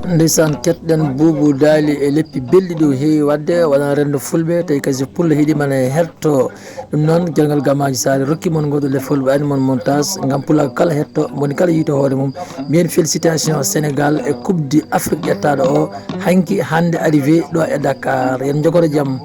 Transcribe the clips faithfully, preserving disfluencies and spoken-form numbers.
Ndeysaan, ketɗen Buubu Daali e leppi belɗi ɗo heewi waɗde, wona renndo Fulɓe, tawi kasi Pullo hiɗi mana e herto. Ɗum noon, Jerngal Gamaaji Saare rokki mon ngoɗo le Fulɓe, ani mon montage, ngam Pulaagu kala hetto, moni kala yiito hoore mum. Mbiyen félicitation Sénégal e Coupe d'Afrique ƴettaaɗo o, hanki, hannde arrivé ɗo e Dakar. Yen njogoro jam.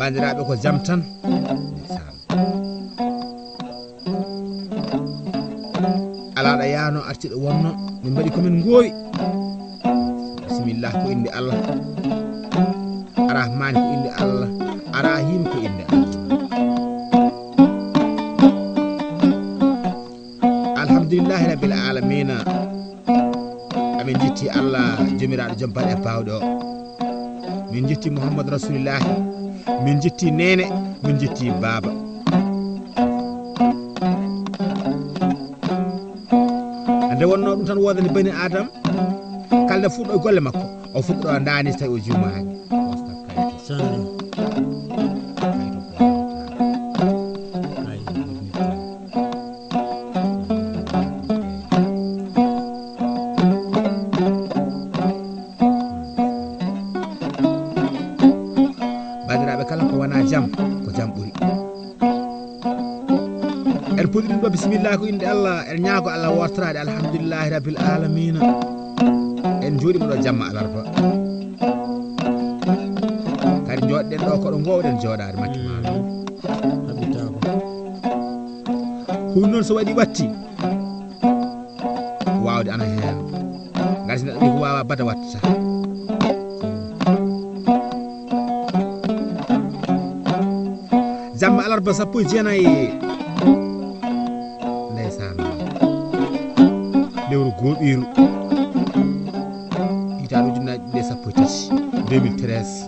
Bandiraɓe, ko jam tan. Alaa ɗo yaano, arti ɗo wonno, min mbaɗi ko min ngoowi. Bisimillah, ko innde Allah. Arahmani, ko innde Allah. Arahim, ko innde Allah. Alhamdulillahi rabbil alamina. Amin jetti Allah, jomiraɗo joom baɗe bawɗe o. Min jetti Muhammad Rasulillahi. Min jetti nene, min jetti baba. Nde wonno ɗum tan wodani bani Adam, kala nde fuɗɗo e golle makko, o fuɗɗo ndani so tawi o jumaani. Sannde. Bandiraɓe, kala ko wona jam, ko jam ɓuri. En puɗɗi ɗum ɗo bisimilla ko innde Allah, en ñaago Allah wortoraade alhamdulillahi rabbil alamina. En jooɗima ɗo jamma alarba. Kadi jooɗɗen ɗo ko ɗo ngoowɗen jooɗaade makki maɗo. Haɓitaako. Huun noon so waɗi watti. Waawde ana heen. Ngati neɗɗo wi ko waawa bada watta. Jamma alarba sappo e jeenayi. Ndeysaan. Lewru gooɓiiru. Hitaande ujunnaji ɗiɗi e sappo e tati, deux mille treize.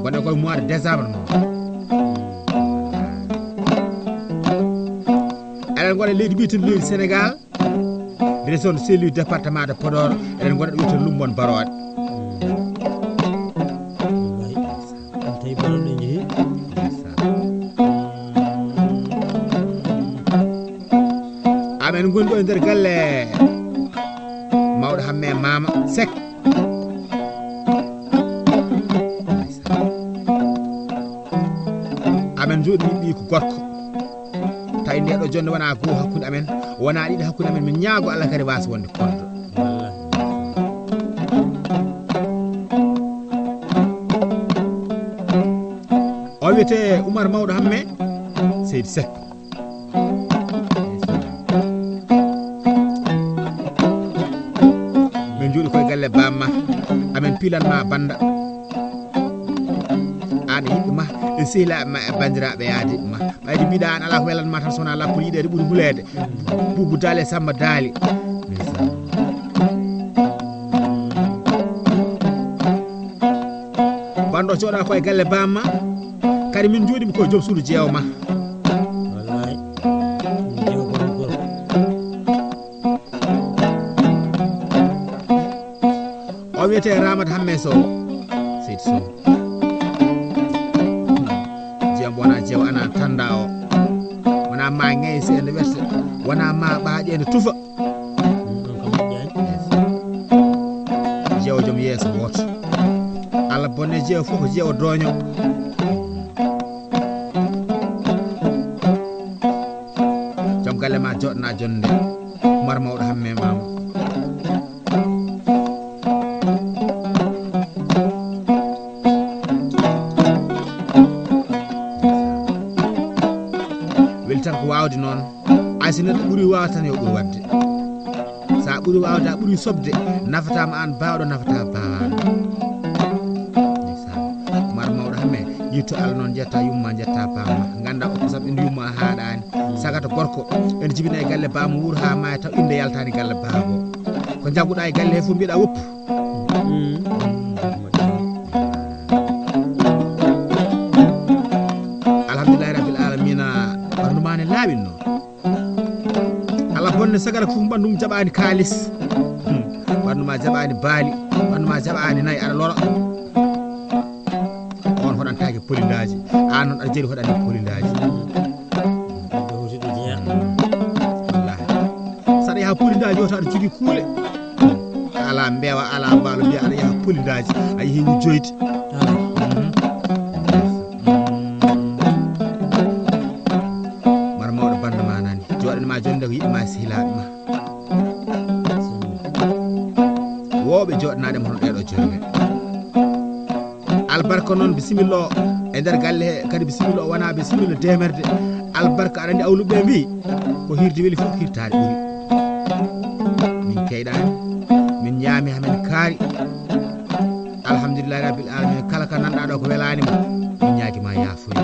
Ngonɗen koye mois de décembre noon. Eɗen ngonɗen leydi mbiyeten leydi Sénégal, région de Saint-Louis, département de Podor. Eɗen ngonɗen wiyeten Lumbon Baroɗe. Wallahi. Ɗum tawi Baroɗe njehi. Amen ngonɗo e nder galle mawɗo Hamme Mama Seck. Amen jooɗi ɓiy ko gorko. Tawi nde ɗo jonde wona goo hakkunde amen, wona ɗiɗi hakkunde amen, min ñaago Allah kadi wasa wonde kordo. O wiyete Oumar Mawɗo Hamme Seydi Seck. Min jooɗi koye galle bamma, amen pilanma banda. An e yiɗɗo ma, e sehilaɓe ma, e bandiraɓe yaadiɓe ma. Ɓayde mbiɗa an ala ko welanma tan sowona lappol yiɗede ɓuuri huleede. Bubu Daali e Samba Daali. Banɗo jooɗa koye galle bamma. Kadi min jooɗimi koye joom suudu jeewo ma. Wallahi. Min jeewo ko ɗum gorko. O wiyete Ramata Hamme Sow. Seydi Sow. Jeewo wona jeewo ana tanda o. Wona ma ngey se ene werte. Wona ma ɓaaƴe ene tufa. Ɗum ɗon kam moƴƴaani. Jeewo joom yeeso wooto. Allah bonne jeewo fof ko jeewo dooño. Joom galle ma joɗna jonde. Umar Mawɗo Hamme Mama. Weli tan ko waawde noon. Ay so neɗɗo ɓuri waawde tan yo ɓur waɗde. So a ɓuri waawde, a ɓuri soɓde, nafata ma aan baawɗo, nafata baawaaɗo. Ndeysaan. Umar Mawɗo Hamme, yetto Allah noon, njetta yumma, njetta bamma. Ngannda o kosam ɓe yumma haaɗaani. Sagata gorko, ene jibina e galle bamma wuuro haa maaya taw innde yaltaani galle baaba o. Ko njaguɗa e galle he fof mbiɗa woppu. Mm. Sagara ko fof ɓanndu mum jaɓaani kaalis. Hmm. Ɓanndu ma jaɓaani baali, ɓanndu ma jaɓaani nayi, aɗa lora. On hoɗantaake polindaaji, aan noon aɗa jeri hoɗande polindaaji. Ɗo hoto ɗo jeyaa. Wallaahi. So aɗa yaha polindaaji o, to aɗa jogii kuule. Alaa mbeewa, alaa mbaalo, mbiya aɗa yaha polindaaji, a yehi wujjoyde. Alaa. Mhm. Mara mawɗo bannda ma nani. Jooɗani ma jonde ko yiɗi ma e sehilaaɓe ma. Wooɓe jooɗanaaɗe mo hono ɗeeɗo jonde. Albarka noon, bisimilla o e nder galle he, kadi bisimilla o wona bisimilla deemerde. Albarka, aɗa anndi awluɓe ɓe mbi, ko hirde weli fof, hirtaade ɓuri. Min keyɗaani, min ñaami, hamin kaari. Alhamdulillahi rabbil alamin. Kala ka nanɗa ɗo ko welani mo, min ñaagi ma yaafoy.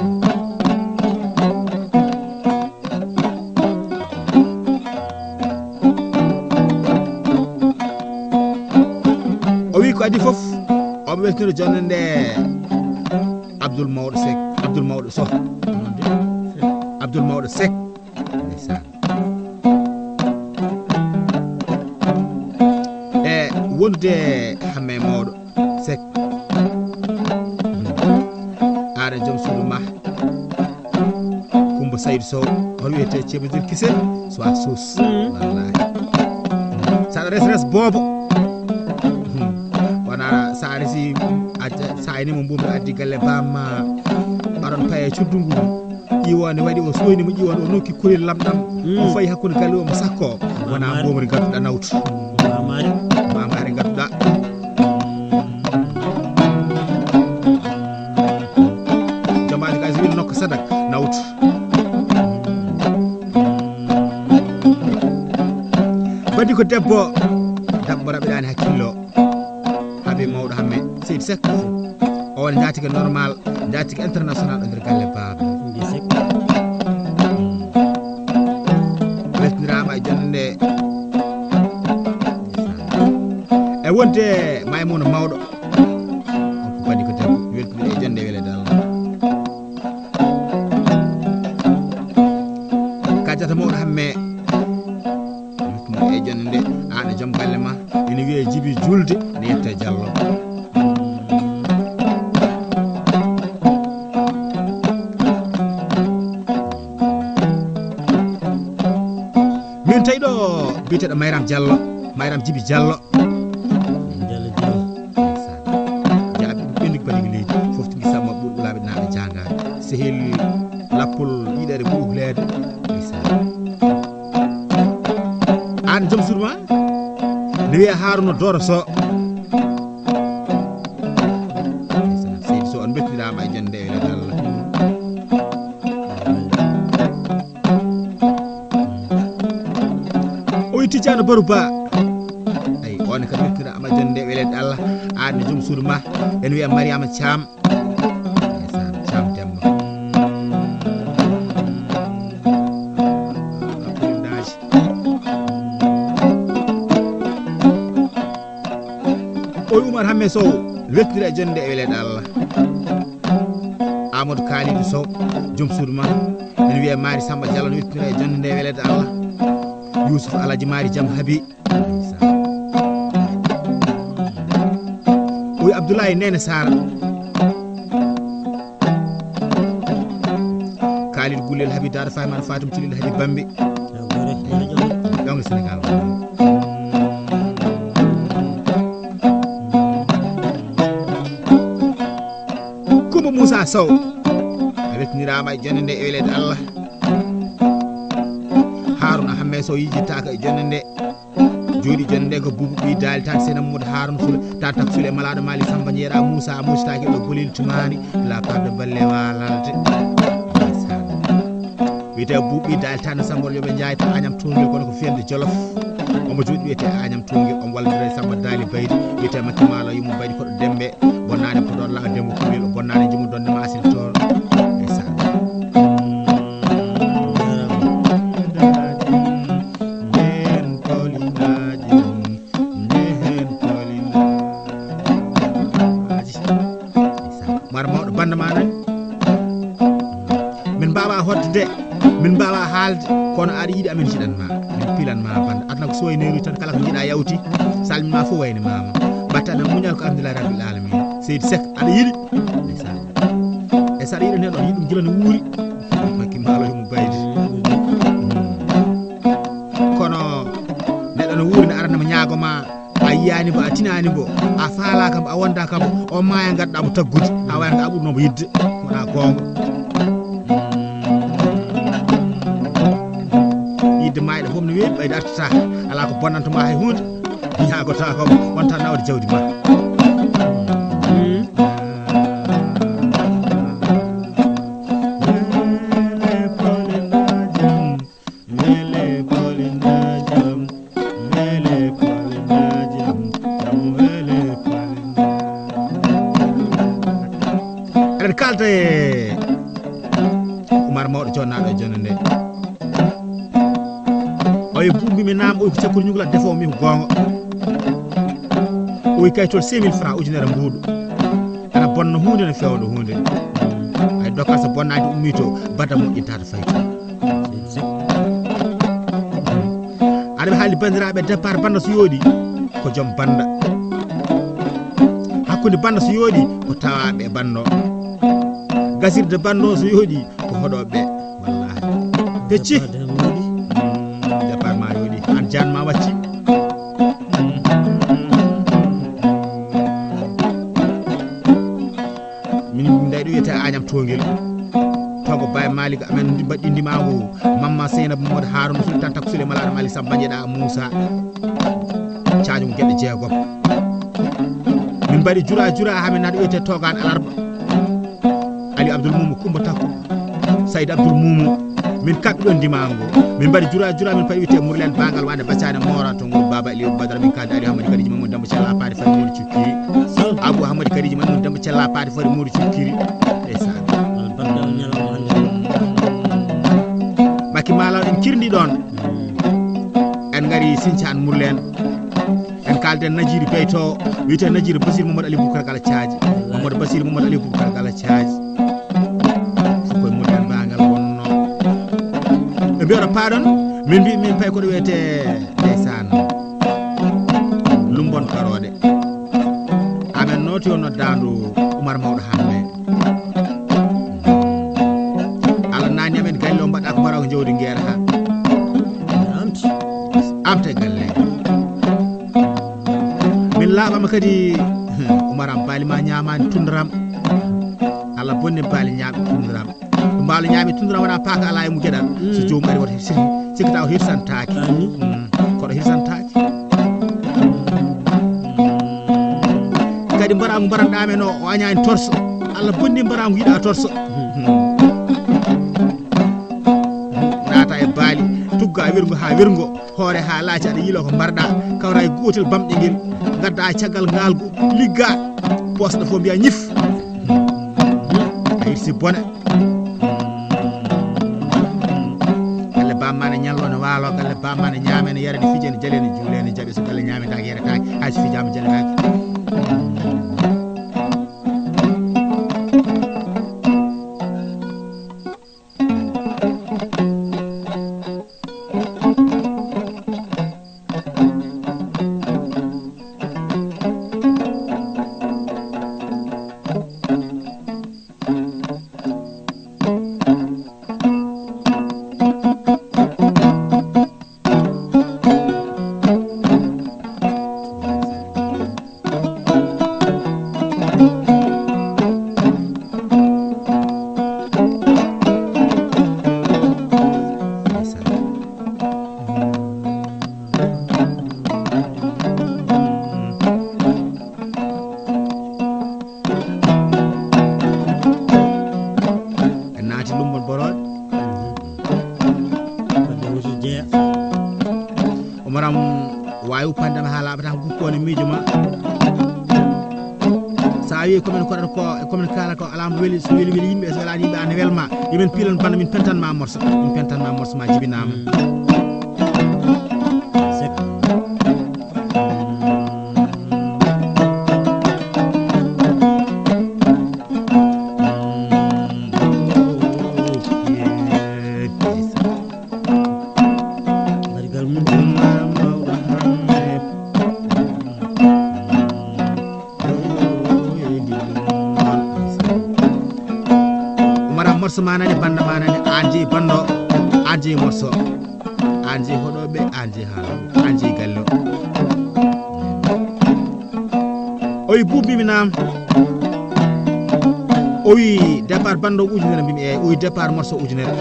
O wi ko adi fof, omo weltino jonde nde Abdoul Mawɗo Seck, Abdoul Mawɗo Sow. Abdoul Mawɗo Seck. Ndeysaan. E wonde Hamme Mawɗo Seck. Aɗa joom suudu ma. Kumba Saydu Sow, hono wiyete ceebadir kise, so a suus. Mm. Wallahi. Saɗa res res boobo. Hmm. Wona sa resi, a, sa ini mo mbumri addi galle bamma. Aɗon paye cuddu ngu. Ƴiwonde waɗi o soyni mo ƴiwonde o nokki koyel lamɗam. Mm. O fayi hakkunde galle o mo sakko. Wona mbomri gadduɗa nawtu. Mamari. Mamari gadduɗa. Jomaaji kay so woni nokka sadak nawtu. Badi ko debbo, debbo raɓiɗani hakkillo. Habi mawɗo Hamme, Seydi Seck. O woni njaatige normal, njaatige international o nder galle baaba. Weltiniraama e jonde nde. E wonde Maymuna mawɗo. On ko badi ko debbo, weltinira e jonde weleede Allah. Kajjata mawɗo Hamme. Weltinira e jonde nde, aan e joom galle ma. Ene wiyee Jibi Julde, ne yetto e Jallo. Min tawi ɗo biyeteeɗo Mayram Jallo, Mayram Jibi Jallo. Jallo Jallo. Jaabi ɓenndi ko badi ko leydi, fof to gisa ma ɓur ɓulaaɓe naaɓe jaanga. Sehil lappol yiɗere ɓuuɓleede. Aan joom suudu ma? Ne wiyee Haruna Doro Sow. Seydi Sow, on mbettiniraama e jannde e weelal Allah. O wi Tijjaano Baru Ba. Ay, on kadi mbettiniraama e jannde e weelal Allah. Aan joom suudu ma, ene wiyee Mariama Thiam. Ndeysaan, Caam Demba. Abdul Naaji. O wi Umar Hamme Sow, weltira e jonnde e weleede Allah. Amadou Kalidou Sow, joom suudu ma. Ene wiyee Mari Samba Diallo, ne weltira e jonnde e weleede Allah. Youssouf Alaji Mari Jam Habi. O wi Abdoulaye Nene Sara. Khalid Gulel Habi Dada Fahima Fatim Tulil Habi Bambi. Ɗongo Sénégal. Kumba Moussa Sow. A weltiniraama e jonnde nde e weleede Allah. Haruna Hamme Sow yijittaaka e jonnde nde. Jooɗi jonnde nde ko Buubu ɓii Daali Taan Sena Mamadou Haruna Sule Taan Tap Sule Malaaɗo Maali Samba Jeera Moussa Moussa ke ɗo Bolel Tumaani la part de Balle Walalde. Wiyete Buubu ɓii Daali Taan Samba Yoɓe Njaay to Añam Tongel kono ko fiyande Jolof. Omo jooɗi wiyete Añam Tongel omo wallondira e Samba Daali Baydi wiyete Makki Maalo Yumma Baydi koɗo Dembe. Bonnaani Podor law Dembo Kuwel o bonnaani Jumo Donde Masin Toor. Ndeysaan. Ndeen tolindaaji, ndeen tolindaaji. Ndeysaan. Mar mawɗo bannda ma nani. Min mbaawaa hoɗde de, min mbaawaa haalde, kono aɗa yiɗi amin jiɗan ma. Min Filan ma banda aduna ko soyneru tan, kala ko jiɗa yawti. Salmi ma fof wayne mama. Battana muñal ko alhamdulillah rabbil alamin. Seydi Seck aɗa yiɗi? Ndeysaan. E saɗa yiɗi neɗɗo yiɗum gila no wuuri. Makki malo yumu baydi. Kono neɗɗo no wuuri ne arana mo ñaago ma. A yiyani mbo, a tinani mbo, a faalaka mbo, a wondaka mbo, o maaya gadda mo taggude. A wayata a ɓurno mo yidde. Wona goonga. Yidde mayɗo fof no weeɓi, ɓayde artata. Ala ko bonnanta ma hay hunde. Ñaagotako mo, wonta nawde jawdi ma. Wele pole na jam, wele pole na jam, wele pole na jam, jam wele pole na. Eɗen kalta e Umar mawɗo jonnaaɗo e jonde nde. O wi bumbimi naam, o wi ko cakkuri ñugla defo mi ko goonga. O wi kaytol cinq mille francs, ujunere mbuuɗu. Ana bonna huunde, no fewndo huunde. Ay dokka so bonnaade ummito, bada moƴƴintaade fayto. Aɗa ɓe haali banndiraaɓe départ banda so yooɗi, ko joom banda. Hakkunde banda so yooɗi, ko tawaaɓe bando. Gasirde bando so yooɗi, ko hoɗooɓe. Wallahi. Pecci. Départ ma yooɗi. Mm, départ ma yooɗi. An jaan ma wacci. Min ndayɗo wiyete Agnam Tongel. Togo Baye Malick amen mbaɗɗi ndimagu. Mamma Seynabou Mamadou Harouna Sultan Takko Souleymane Alaɗa Malick Samba Bañeɗa Moussa. Cañum geɗe jeegom. Min mbaɗi jura jura ha min naɗo wiyete Togan Alarba. Ali Abdoul Moumou Koumba Takko. Saïd Abdoul Moumou. Min kaɓɓi ɗon ndimagu. Min mbaɗi jura jura min paɗi wiyete Mourlen Bagal wande Bacane Mora to ngol Baba Aliou Badara min kaldi Ali Hamadi Kadiji Mamoudou Demba Cella Pade Fari Modou Cukkiri. Abou Hamadi Kadiji Mamoudou Demba Cella Pade Fari Modou Cukkiri. Ndeysaan. Albarka o ñalawma hannde. Makki Malaw en kirdi ɗon. En ngari Sinthiane Mourlen. En kalden Najiri Beyto, wiyete Najiri Basir Mamadou Ali Boubacar Gala Thiaji. Mamadou Basir Mamadou Ali Boubacar Gala Thiaji. Fof koye Mourlen Bagal wonno. Ɓe mbiyono paaɗon, min mbi min pay koɗo wiyete ndeysaan. Lumbon Karoɗe. Amen nooti on noddaandu Umar Mawɗo Hamme. Allah nani amen galle o mbaɗa ko mbara ko jawdi ngeera ha. Amte galle. Min laaɓama kadi, Umar am baali ma ñaamaani tundaram. Allah bonni baali ñaaɓe tundaram. Ɗum mbaalo ñaami tundura wona paaka ala e mu geɗal. So joomum ari wota sir- sikkata o hirsantaaki. Mm, koɗo hirsantaaki. Kadi mbarangu mbaranɗa men o o añani torso. Allah bonni mbarangu yiɗa torso. Naata e baali tugga wirgo ha wirgo hoore ha laaci aɗa yiilo ko mbarɗa kawra e gotel bamɗe ngel gadda caggal ngalgu ligga posɗo fof mbiya ñif. A hirsi bone. Galle bamma ne ñallo ne waalo galle bamma ne ñaame ne yara ne fije ne jale ne juule ne jaɓe so galle ñaame daaki yara daaki hay so fijaama jale daaki. En naati lumbon boroɗe. Fodde wusu jeeya. Omaram wawi uppande ma ha laaɓata ko gukko ne miijo ma. Sa wi komin koɗata ko komin kala ko alama weli so weli weli yimɓe so welani yimɓe an welma yomin pilan banda min pentan ma morso min pentan ma morso ma jibinama. Barigal mum. Manani banda manani, an jeyi bando, an jeyi morso, an jeyi hoɗoɓe, an jeyi haala, an jeyi gallo. O wi buubi mbimi nam. O wi départ bando ujunere mbimi, e o wi départ morso ujunere.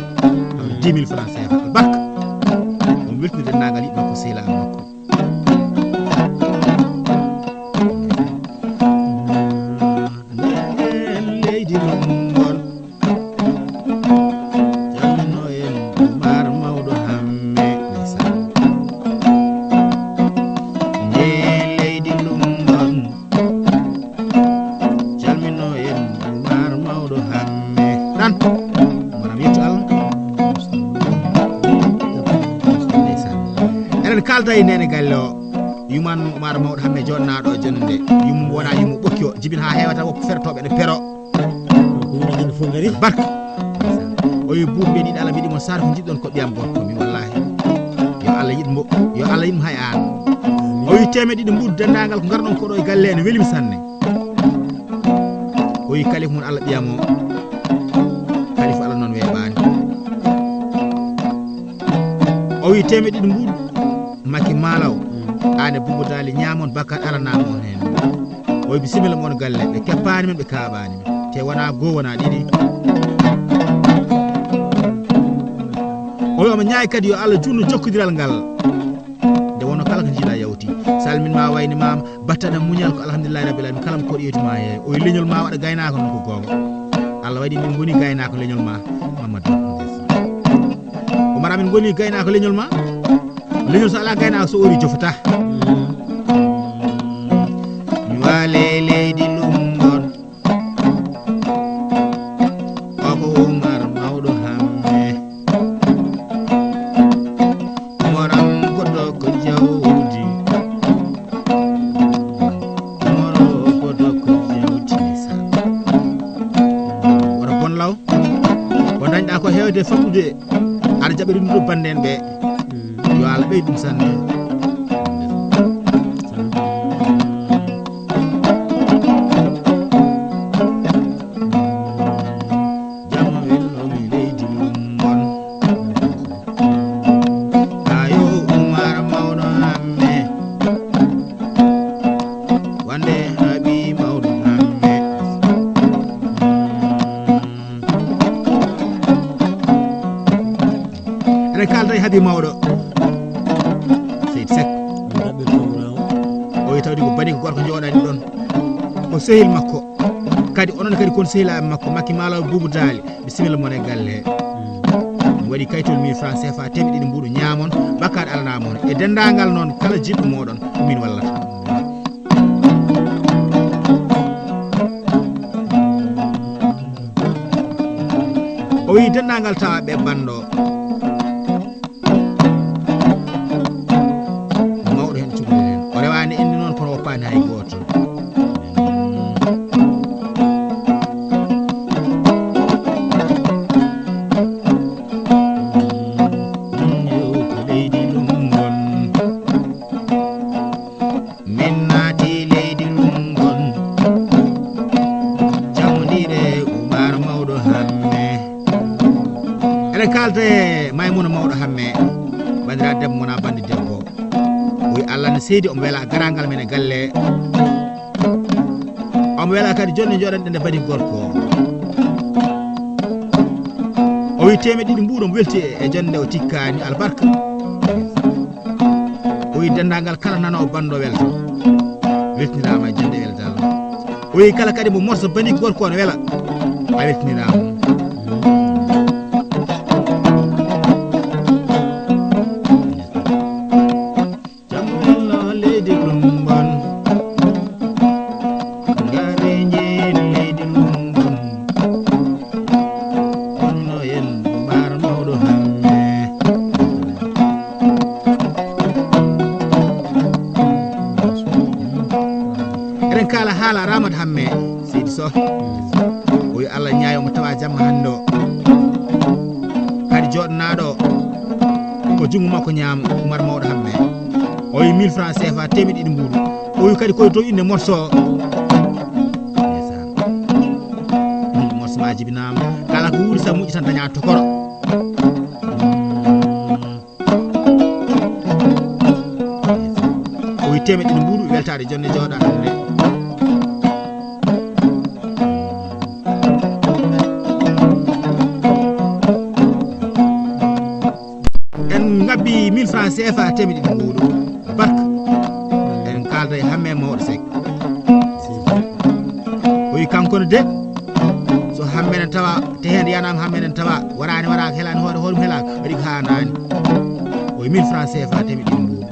Dix mille francs C F A. Albarka. O weltini denndaangal yiɗ makko, sehilaaɓe makko. Leydi Lumbon. Calmino en Umar Mawɗo Hamme. Ndeysaan. Nde leydi Lumbon. Calmino en Umar Mawɗo Hamme. Tan. Maram yettu Allah. Ndeysaan. Eɗen kalda e nene galle o. Yuman Umar Mawɗo Hamme jonnaaɗo e jonnde. Yumum wona yumu ɓokki o. Jibin haa heewata woppu fertooɓe ne pero. Ko woni hannde fof ngari. Barka. O wi buubi mbiɗi ɗala mbiɗi mon sar ko jiɗɗon ko ɓiyam gorko mi wallahi. Yo Allah yiɗ mo. Yo Allah yiɗ mo hay an. O wi teemeɗe ɗiɗi mbuuɗi denndaangal ko ngarɗon ko ɗo e galle ene welimi sanne. O wi kalifa mum Allah ɓiyam o. Kalifa Allah noon weeɓaani. O wi teemeɗe ɗiɗi mbuuɗi Makki Malaw. Aan e Buubu Daali ñaamon bakkat alanaa mo heen. O wi bisimilla mon galle ɓe keppaani min ɓe kaaɓaani min. Te wonaa goo wonaa ɗiɗi. O wi omo ñaayi kadi yo Allah juutnu jokkodiral ngal. Nde wonno kala ko njiiɗa yawti. Salmin ma wayni maam battana muñal ko alhamdulillahi rabbil alamin kala mo koɗi yewti ma yeeyo. O wi leñol ma waɗa gaynaako noon ko goonga. Allah waɗi min ngoni gaynaako leñol ma. Mamadou. Umar amin ngoni gaynaako leñol ma. Leñol so alaa gaynaako so ori jofata. Mi wale leydi Lumbon. O ko Umar Mawɗo Hamme. Moram ko doko jawdi. Moro ko doko jawdi. Wara bon law. Ko dañɗa ko heewde famɗude. Aɗa jaɓiri ɗum ɗo bannde en ɓe. Yo Allah ɓeydu ɗum sanne. Jama welno mi leydi Lumbon. Ayo Umar Mawɗo Hamme. Wande Habi Mawɗo Hamme. Eɗen kalda e Habi Mawɗo. Seydi Seck. O wi tawdi ko bani ko gorko jooɗani ɗon. Ko sehil makko. Kadi onon kadi kon sehilaaɓe makko, Makki Malaw Buubu Daali. Bisimilla mon e galle he. Mi waɗi kayitol mille francs C F A teemeɗe ɗiɗi mbuuɗu ñaamon, bakkaat alanaa mon. E denndaangal noon kala jiɗɗo mooɗon, min wallata. O wi denndaangal tawaaɓe banndo. Mawɗo heen cukalel heen. O rewaani innde noon kono woppaani hay gooto. Leydi Lumbon. Min naati leydi Lumbon. Jamondire Umar Mawɗo Hamme. Eɗen kalda e Maymuna Mawɗo Hamme. Bandira debbo mona bandi debbo. Wi Allah ne seydi omo wela garangal men e galle. Omo wela kadi jonde joɗanɗe nde badi gorko. O wi teemeɗe ɗiɗi mbuuɗo omo welti e jonde o tikkani albarka. O wi denndaangal kala nanoowo banndo welto. Weltiniraa ma e jonnde weltaango. O wi kala kadi mo morso bani gorko ne wela. A weltiniraa mo. Jam welno leydi Lumbon. Ngare njeen leydi Lumbon. Kono en mbaar mawɗo Hamme. Eɗen kaala haala Ramat Hamme, seydi Soh. O wi Allah ñaayo mo tawa jamma hannde o. Kadi jooɗanaaɗo ko junngo makko ñaamo, Umar Mawɗo Hamme. O wi mille francs C F A teemeɗe ɗiɗi mbuuɗu. O wi kadi koye dow innde morso o. Ndeysaan. Morso ma Jibinaama, kala ko wuuri sa moƴƴi tan daña tokoro. O wi temeɗɗe ɗiɗi mbuuɗu, weltaade jonde jooɗa hannde. En ngabbi mille francs C F A temeɗɗe ɗiɗi mbuuɗu. Barka. En kaalda e Hamme Mawɗo Seck. O wi kanko ne de, so Hamme ne tawa, te heen yanama Hamme ne tawa, waraani waraaka, helaani hoore, hoore mum helaaka, waɗi ko haanaani. O wi mille francs C F A temeɗɗe ɗiɗi mbuuɗu.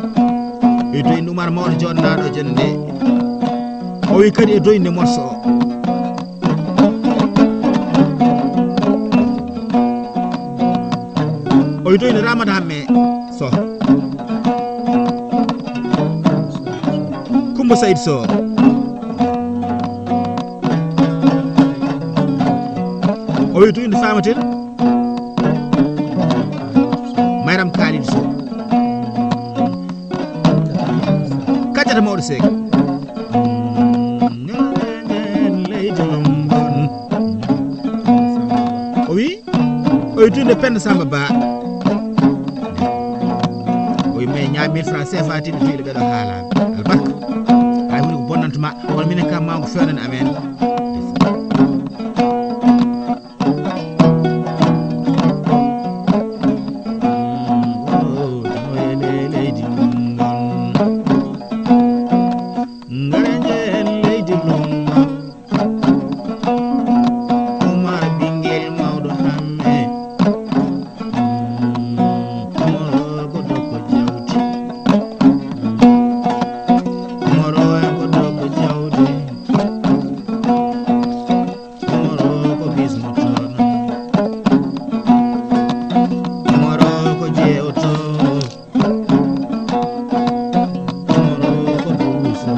E doyinde Umar Mawɗo jooɗanaaɗo jonde nde. O wi kadi e doyinde morso o. O wi doyinde Ramata Hamme Soh. Kumba Sayid Soh. O wi doyinde Famatel. Mayram Kalidou Soh. Kadiata Mawɗo Seck. Leydi Lombon. O wi, o wi doyinde Penda Samba Ba. O wi, mais ñaami mille francs C F A tiiɗo tiiɗo ɓeɗo haala. Albarka. Hay huunde ko bonnanta ma, kono minen kam ma ko fewnani amen. Ngara njehen leydi Lumba. Umar ɓinngel mawɗo Hamme. Umaro ko doggo jawdi. Umaro ko doggo jawdi. Umaro ko bismotono. Umaro ko jeewoto. Umaro ko duuso.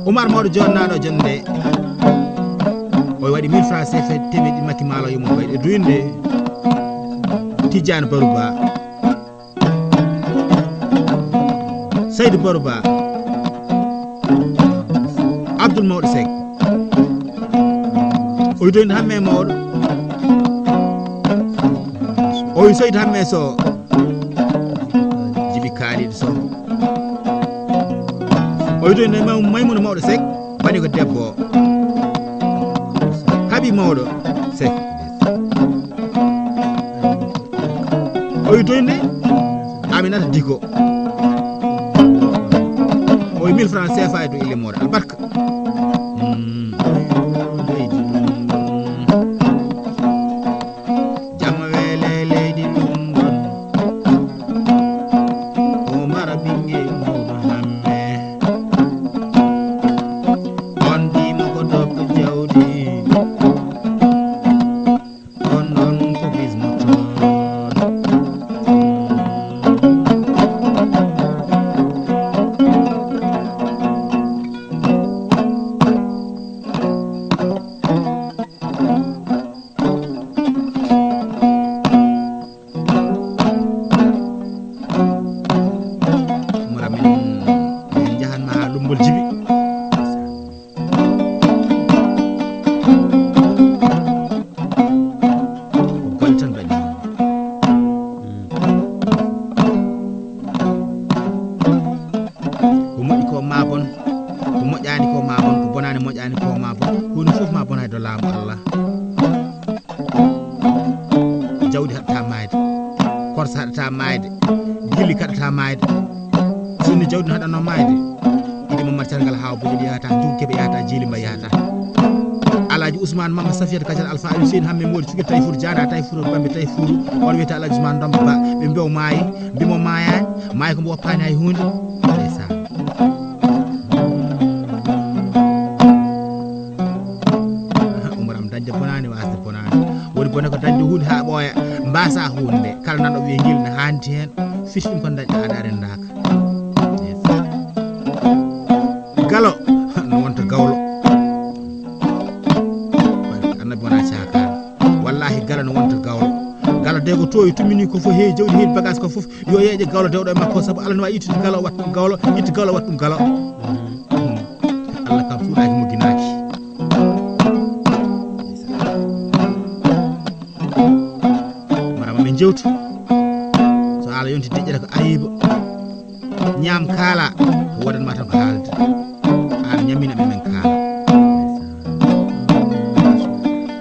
Umar Mawɗo jooɗnaaɗo jonnde. O waɗi mille francs C F A temeɗɗe makki maalo yumo wayde duyinde. Tijjaan Baruba. Saydu Baruba. Abdul Mawɗo Seck. O wi doyde Hamme Mawɗo. O wi Saydu Hamme Soh. Jibi Kaalid Soh. O wi doyde May-, Maymuna Mawɗo Seck. Bani ko debbo. Habi Mawɗo Seck. O wi doyde Aminata Diko. O wi mille francs C F A e dow ille moore. Albarka. Mm. Jamma wele leydi Lumba. Umar ɓinngel mawɗo Hamme. On dimo ko doggo jawdi. On ɗon ko bismoto. Mura min, min njahan ma haa Lumbol Jibi. Ko golle tan mbaɗi. Ko moƴƴi ko ma bon, ko moƴƴaani ko ma bon, ko bonaani moƴƴaani ko ma bon. Huunde fof ma bon hay to laamu Allah. Jawdi haɗata maayde, korsa haɗata maayde, gilli kaɗata maayde. Sinno jawdi no haɗanno maayde, idi Mamad Cargal Hawa Boƴel yahata, Njugu Kebe yahata, Jili Mbaye yahata. Alaaji Ousmane Mama Safiyata Kadial Alpha Ali Seydi Hamme Modi Cuki Tayfur Jana Tayfur Bambi Tayfur, on wiyata Alaaji Ousmane Ndomba Ba, ɓe mbiya o maayi, mbimo maayaani, maayi ko mbo woppaani hay huunde. Ndeysaan. Umar am dañde bonaani, waasde bonaani. Woni bone ko dañde huunde haa ɓooya, mbaasa huunde. Kala nanɗo wiya ngel ne haandi heen, fiti ɗum kon dañɗo aɗa rendaaka. Galo no wonta gawlo. Annabi wona caakaano. Wallaahi galo no wonta gawlo. Galo de ko toowi tummini ko fof heewi jawdi heewi bagage ko fof. Yo yeeƴe gawlo dewɗo e makko, sabu Allah no waawi ittude galo, waɗa ɗum gawlo, itta gawlo, waɗa ɗum galo. Mm. Allah kam suuɗaaki, mogginaaki. Yewtu. So haala yonti deƴƴata ko ayiba. Ñaam kaala. Ko wodanma tan ko haalde. Aan ñamina men, men kaala.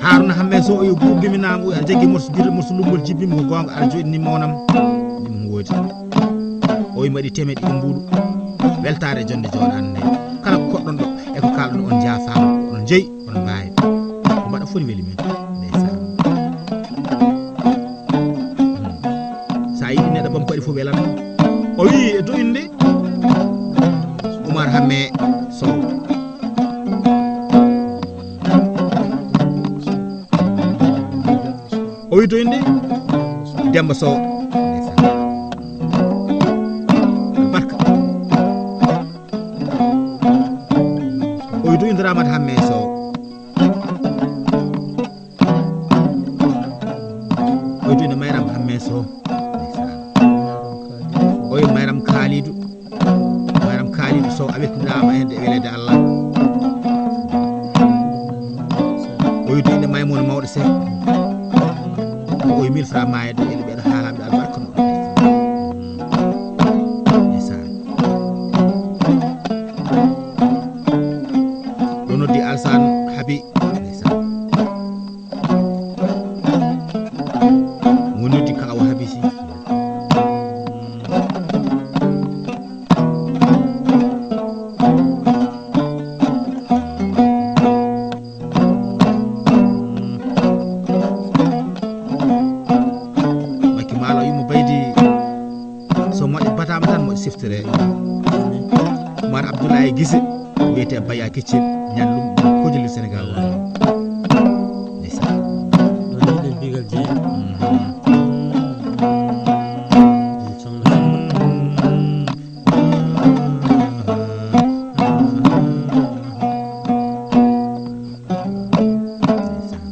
Haruna Hamme Sow o yo buubi mi naam o aɗa jaggi morso jurre morso lumbol jibbima ko goonga aɗa joɗini mawnam. Ɗum woodi. O wi mbaɗi teemeɗe ɗiɗi mbuuɗu. Weltaare e jonde jooɗaande nde. Kala ko koɗɗon ɗo e ko kaalɗon on jaafaama. On jeyi, on mbaawi. Ko mbaɗa foti weli men. Ndeysaan. Hmm. So a yiɗi neɗɗo bom paɗi fof welan. O wi e to inde Oumar Hamme Sow. O wi to inde Demba Sow. Ndeysaan. Barka. O wi to inde Ramata Hamme Sow. O wi to inde Mayram Hamme Sow. Ndeysaan. O wi Mayram Kalidou. Mayram Kalidou Sow a weltinaama heen e weleede Allah. O wi to inde Maymuna Mawɗo Seck. O wi mille francs maayde ene ɓeɗo haala mbiɗa albarka no. Ndeysaan. Ɗo noddi Alsan Habi. Ndeysaan. Wonirde ka awa habisi. Makki Maalo yumma baydi. So moƴƴo batama tan moƴƴo siftere. Mar Abdoulaye Gise. Wiyete Baya Keccel, ñan ɗum, ɗum ko jolli Senegal woni. Ndeysaan. Ɗo ni ɗen bigal jeyi. Mhm. Ɗum sohla. Ndeysaan.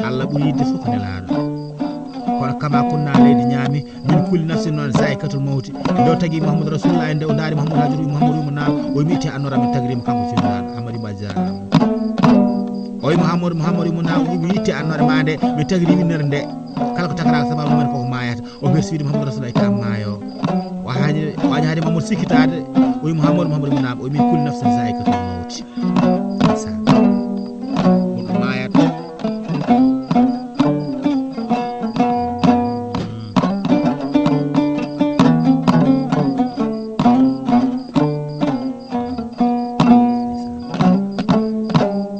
Allah ɓuri yidde fof ko nelaaɗo. Kono kama kunna leydi ñaami, min kulli nafsin noon zaikatul mawti. Nde o tagi Mouhamadou Rasulullah, nde o ndaari Mouhamadou Hajuru, Mouhamadou Yumna, o mi itte annora min tagirima kanko Jibril Amadou Ba Diarra. O wi Mouhamadou, Mouhamadou Yumna, o wi itte annore ma nde, mi tagiri innere nde. Kala ko takaraka sababu mumen koko mayata. O bersi wiide Mouhamadou Rasulullah ka maayo. O haani, o haani Mamadou sikkitaade. O wi Mouhamadou, Mouhamadou Yumna, o wi min kulli nafsin zaikatul mawti. Ndeysaan. Kono mayata.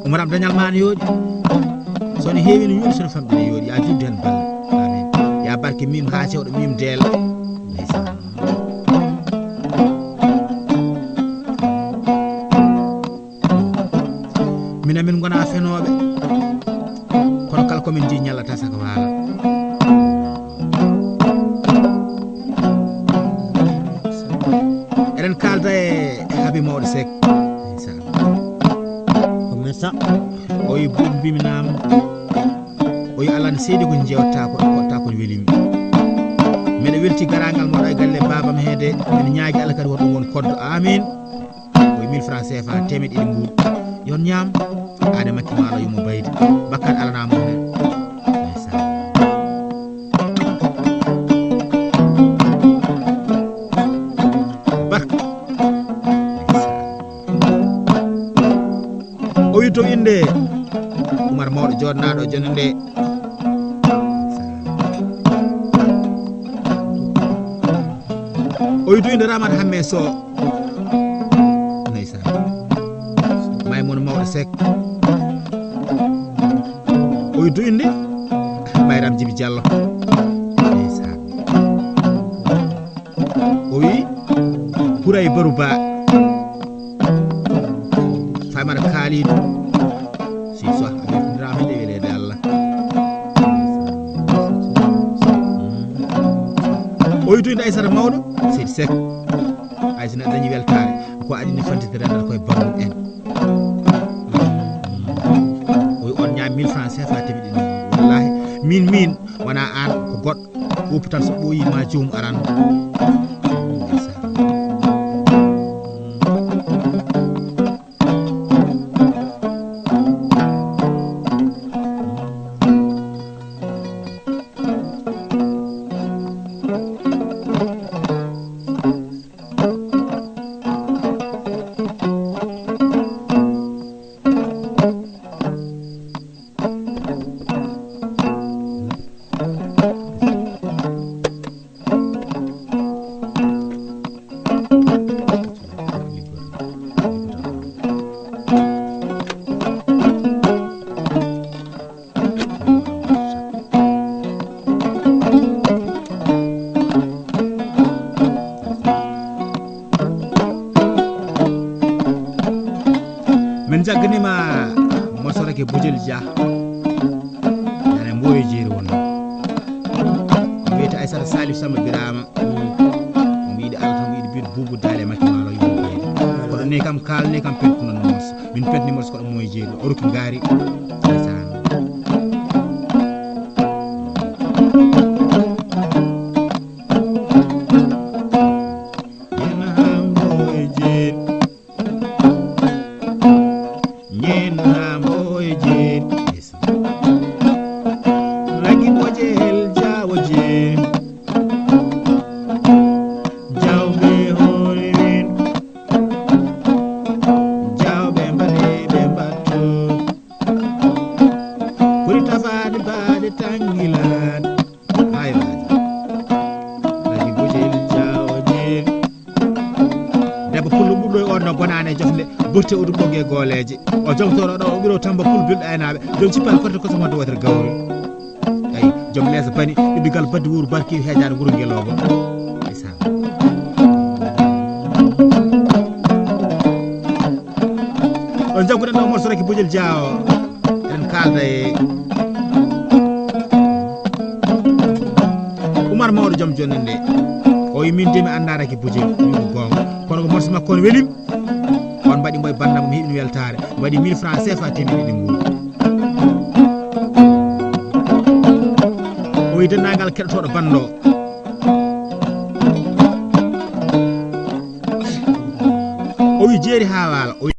Umar am dañal ma ne yooɗi. So ne heewi ne yuuɗi, so ne famɗi ne yooɗi. Ya juddu hen balle. Amin. Ya barke mim haa cewɗo mim deel. Ndeysaan. Minen min ngona fenooɓe. Kono kala ko min nji ñallata saka waala. Eɗen kaalda e Habi Mawɗo Seck. Ndeysaan. Ko min sa. O yi buuɗi mbimi naam. O yi Alla ne seedi ko jewta ko, ko ta ko welimi. Mbeɗa welti garagal moɗo e galle babam heede. Mbeɗa ñaagi Alla kadi woto ɗum won koddo. Amin. Ko mille francs C F A, teemeɗɗe ɗiɗi mbuuɗu. Yon ñaam. Aade makki maalo yumo baydi. Bakkat alana mo ne. Ndeysaan. Barka. Ndeysaan. O wi to inde Umar Mawɗo jooɗnaaɗo jonde nde. O wi to inde Ramata Hamme Sow. Ndeysaan. Maymuna Mawɗo Seck. O wi to inde Bayram Jibi Diallo. Ndeysaan. O wi Huray Baru Ba. Famara Kalidou. Si so a weltiniraama de weleede Allah. O wi to inde Aysata Mawɗo Seydi Seck. Aysata dañi weltaare ko adini fantitiraɗa koye baru en. O wi on ñaam mille francs C F A teɓi ɗin. Wallahi min min wona an ko goɗɗo. Hôpital so ɓooyi ma joom aran. Min jagganima morso rake Bujel Dia. Nane mboyo jeeri wonno. Wiyete Aissata Salif Samba Birama. Mbiɗi Allah tan mbiɗi biɗo bubu dale makki malo yimɓe. Kono ne kam kal ne kam pentu non morso. Min pentu morso ko mo jeeri o rokki ngari. Ndeysaan. Yen ha mboyo jeeri. Nyen ha mboyo jeeri. Ragi Bujel Dia o jeeri. Jawbe hoore men. Jawbe mbaɗe ɓe mbattu. Kuri tafaade baade tangilaade. Hay waaji. Ragi Bujel Dia o jeeri. Debbo pullo ɓurɗo e on no bonaani e jofnde, burte o ɗum ɓoggee gooleeje. O jogotooɗo ɗo o ɓiro Tamba Pul bilɗo aynaaɓe. Joom cippal korte koso wadde wootere gawri. Eyi, joom leeso bani, ɓiɓɓigal baddi wuuru barki heejaade wuro ngelooba. Ndeysaan. On jagguɗen ɗo morso raki Bujel Dia o. Eɗen kaalda e Umar mawɗo joom jonde nde. O wi min de mi annda raki Bujel, min ko goonga. Kono ko morso makko on welim. On mbaɗi mbo e bandam mi heɓi weltaare. Mbaɗi mille francs C F A teemedde ɗiɗi nguuru. O wi denndaangal keɗotooɗo bando. O wi jeeri haa waala. O wi